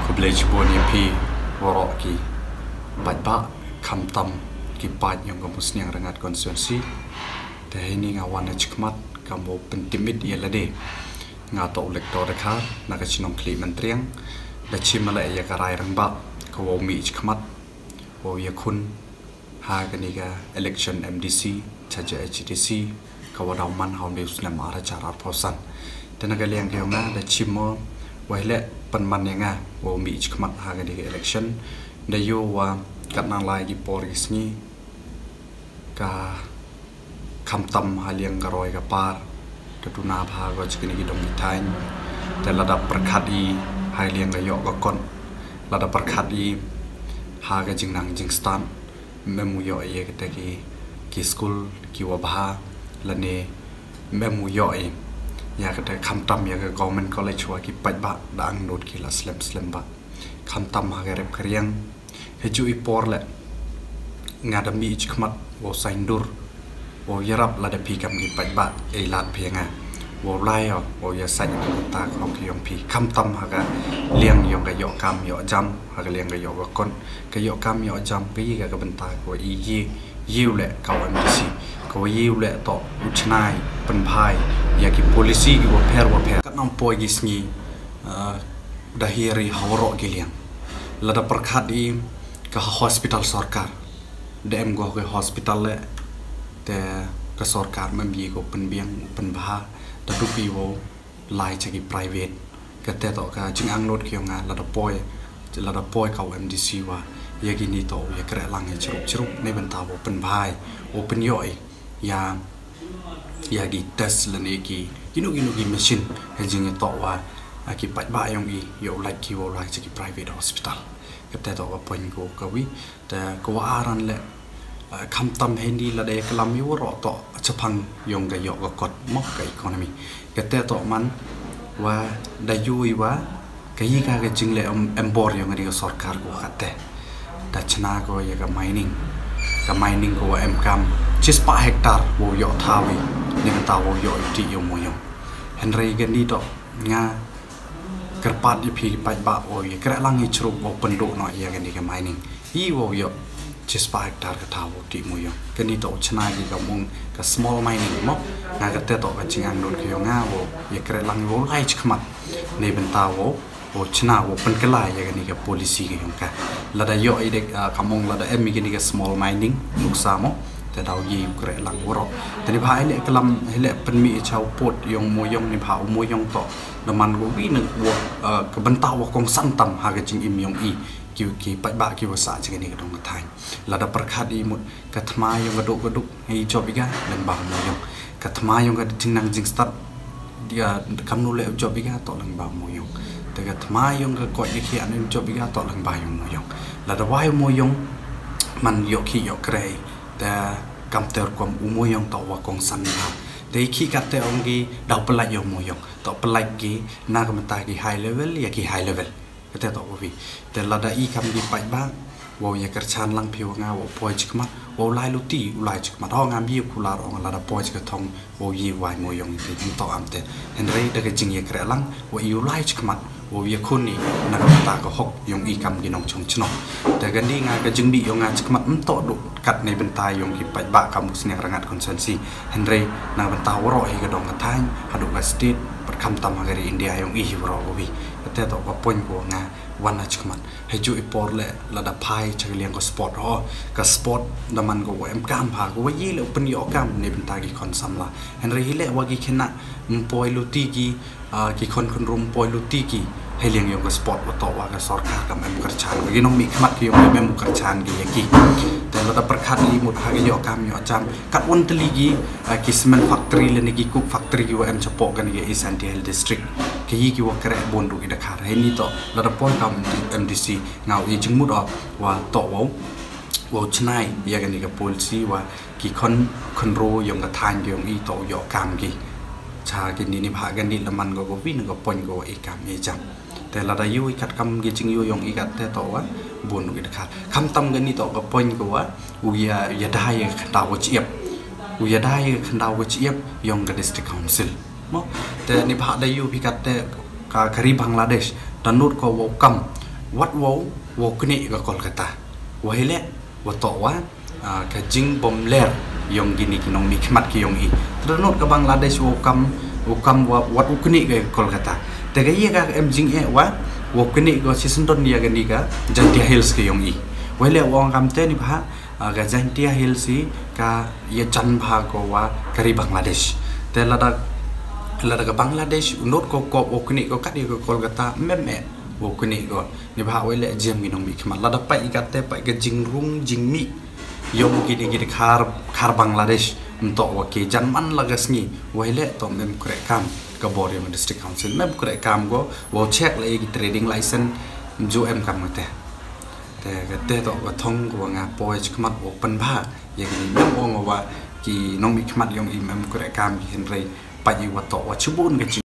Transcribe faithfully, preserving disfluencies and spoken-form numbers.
Khublei shibun ïa phi waroh ki paidbah, khamtam ki paid ïong ka Musniang Rangad constituency. Te heini nga wan na chikmat kam u pyntimit ïa lade. Nga toh u lektor Dkhar na ka chnong Khlieh Myntriang. Da chim leh ïa ka rai rangbah ka wow mih chikmat wow ïakhun ha kani ka election M D C cha J H A D C ka wa daw man ha u snem ar hajar arphew san. Te na ka liang ka ïong nga da chim mo wa hi leh pynman ïa nga wow mih chikmat ha kani ka election. Da ïoh wa kat nang lai ki por ki sngi ka khamtam ha liang ka roi ka par ka duna bha ka jikini ki dong ki thaiñ. Te lada pyrkhat i ha liang ka ïoh ka kot, lada pyrkhat i ha ka jingnang jingstad, mem u ïoh ïa kata ki ki skul ki wa bha lane mem u ïoh i ïa kata khamtam ïa ka government college wa ki paidbah da angnud ki la slem slem bha. Khamtam ha ka rep ka riang. Heju i por leh nga da mih chikmat wow saindur wow ïarap lada phi kam ki paidbah ei lad phi nga wow lai o wow ïa sait ka bynta ka hok ïong phi. Khamtam ha ka liang ïong ka ïoh kam ïoh jam, ha ka liang ka ïoh ka kot, ka ïoh kam ïoh jam ka i ka ka bynta ka wa i ïe ïe u leh ka wa M D C ka wa ïe u leh toh u chnai pynbhai ïa ki policy ki wa pher wa pher. Kat nang poi ki sngi da hi ri ha waroh ki liang. Lada pyrkhat i ka hospital sorkar da em go ka hospital leh te ka sorkar mem ïe ko pynbiang pynbha da dup i wow lai cha ki private. Kata toh ka jingangnud ki ïong nga lada poi lada poi ka wa M D C wa ïa kini toh ïa kreh lang ïa chrup chrup ne bynta wow pynbhai wow pynïoh i ïa ïa ki test lane ki kino kino ki machine ha jingïatoh wa ki paidbah ïong i ïoh u lait ki wow lai cha ki private hospital. Kata toh ka point ko ka wi. Te ka wa aran leh khamtam heini lada ïa klam ïa waroh toh chaphang ïong ka ïoh ka kot mo ka economy. Kata toh man wa da ïoh i wa ka i ka ka jingleh em bor ïong ka sorkar ko kata da chna ko ïa ka mining. Ka mining ko wa em kam chispah hektar wow ïoh thawi ne kata wow ïoh i ti ïong mo ïong. Hynrei kani toh nga kyrpad ïa phi paidbah wow ïa kreh lang ïa chrup wow pynduh noh ïa kani ka mining. I wow ïoh chispah hektar ka thaw wow ti mo ïong. Kani toh u chna ki ka mung ka small mining mo. Nga kata toh ka jingangnud ka ïong nga wow ïa kreh lang wow lai chikmat ne bynta wow wow chna wow pynkylla ïa kani ka policy ka ïong ka. Lada ïoh i dek ka mung lada em i kani ka small mining nuksa mo. Te daw ïa u kreh lang waroh. Te ni bha i leh klam i leh pynmih i cha u put ïong mo ïong ni bha u mo ïong toh da man ko wi ne ka bynta wa kongsan tam ha ka jingim ïong i ki ki paidbah ki wa sah jingani ka dong ka thaiñ. Lada pyrkhat i mut ka thma ïong ka duk ka duk i jop i ga leng ba mo ïong. Ka thma ïong ka jingnang jingstad ïa kam nu leh jop i ga toh leng ba mo ïong. Te ka thma ïong ka koit i ki an jop i ga toh leng ba ïong mo ïong. Lada wai mo ïong man ïoh ki ïoh krei. Te kam ter kom u mo ïong toh wa kongsan ba. Te i ki kat te ong ki daw pynlait ïong mo ïong. Toh pynlait ki na ka mynta ki high level ïa ki high level. Kata toh ko wi. Te lada i kam ki paidbah wow ïa kyrchan lang phi wa nga wow poi chikmat wow lai luti u lai chikmat ho ngam ïa kular ong lada poi chikathong wow ïa wai mo ïong i phi toh am te. Hynrei da ka jingïa kreh lang wow ïa u lai chikmat wow ïa khun i na ka bynta ka hok ïong i kam ki nongchong chnong. Te kani nga ka jingmih ïong nga chikmat mtoh duk kat ne bynta ïong ki paidbah ka Musniang Rangad constituency. Hynrei na ka bynta waroh hi ka dong ka thaiñ haduh ka state bad khamtam ha ka ri India ïong i hi waroh ko wi. Kata toh ka point ko nga wan na chikmat. Heju i por leh lada phai cha ka liang ka sport ho ka sport da man ko wa em kam ha ko wa ïa leh pynïoh kam ne bynta ki khon samla. Hynrei hi leh wa ki khynnah mpoi luti ki ki khon khon rum poi luti ki. Hei liang ïong ka sport wa toh wa ka sorkar kam em kyrchan ki nong mih khmat ki ïong em kyrchan ki ïa ki. Te lada pyrkhat i mut ha ki ïoh kam ïoh jam kat wan teli ki ki cement factory lane ki coke factory ki wa em chapoh kani ka East Jaintia Hills District. Ki i ki wa kreh bun ruh i Dkhar. Heini toh lada poi kam M D C nga u i jingmut o wa toh wow wow chnai ïa kani ka policy wa ki khon khon ro ïong ka thaiñ ki ïong i toh ïoh kam ki. Cha kini ni bha kani la man ko ko wi na ka point ko wa i kam i jam. Te lada ïu i kat kam ki jingïu ïong i kat te toh wa bun ruh i Dkhar. Khamtam kani toh ka point ko wa u ïa ïa dai ka khyndaw ka chiep. U ïa dai ka khyndaw ka chiep ïong ka district council. Mo te ni bha da ïu phi kat te ka ka ri Bangladesh da nud ko wow kam wat wow, wow knieh ka Kolkata. Wa hi leh, wa toh wa, ah, ka jingbymler yong kini ki nongmihkhmat ki yong i. Te dohnud ka Bangladesh wow kam, wow kam wa, wat u knieh ka Kolkata. Te ka ïa ka em jingeh wa, wow knieh ka shisyndon ïa kani ka Jaintia Hills ki yong i. Wa hi leh wa ong kam te ni bha, ah, ka Jaintia Hills hi ka ïajan bha ko wa ka ri Bangladesh. Te lada, lada ka Bangladesh u nud ko kop wow knieh ko kat ïa ka Kolkata, mem eh wow knieh ko. Ni bha wa hi leh jiem ki nongmihkhmat. Lada pait i kat te pait ka jingrung jingmih yong kini ki dkhar, khar Bangladesh. Mtoh wa ki jan man la ka sngi. Wa hi leh toh mem kreh kam ka bor yong District Council. Mem kreh kam ko, wow check la ïa ki trading license, mju em kam ka te. Te ka te toh ka thong ko wa nga poi chi khmat wow pynbha ïa kini, mem ong wa ki nongmihkhmat yong i mem kreh kam ki, hynrei pait i wa toh wa chibun ka chi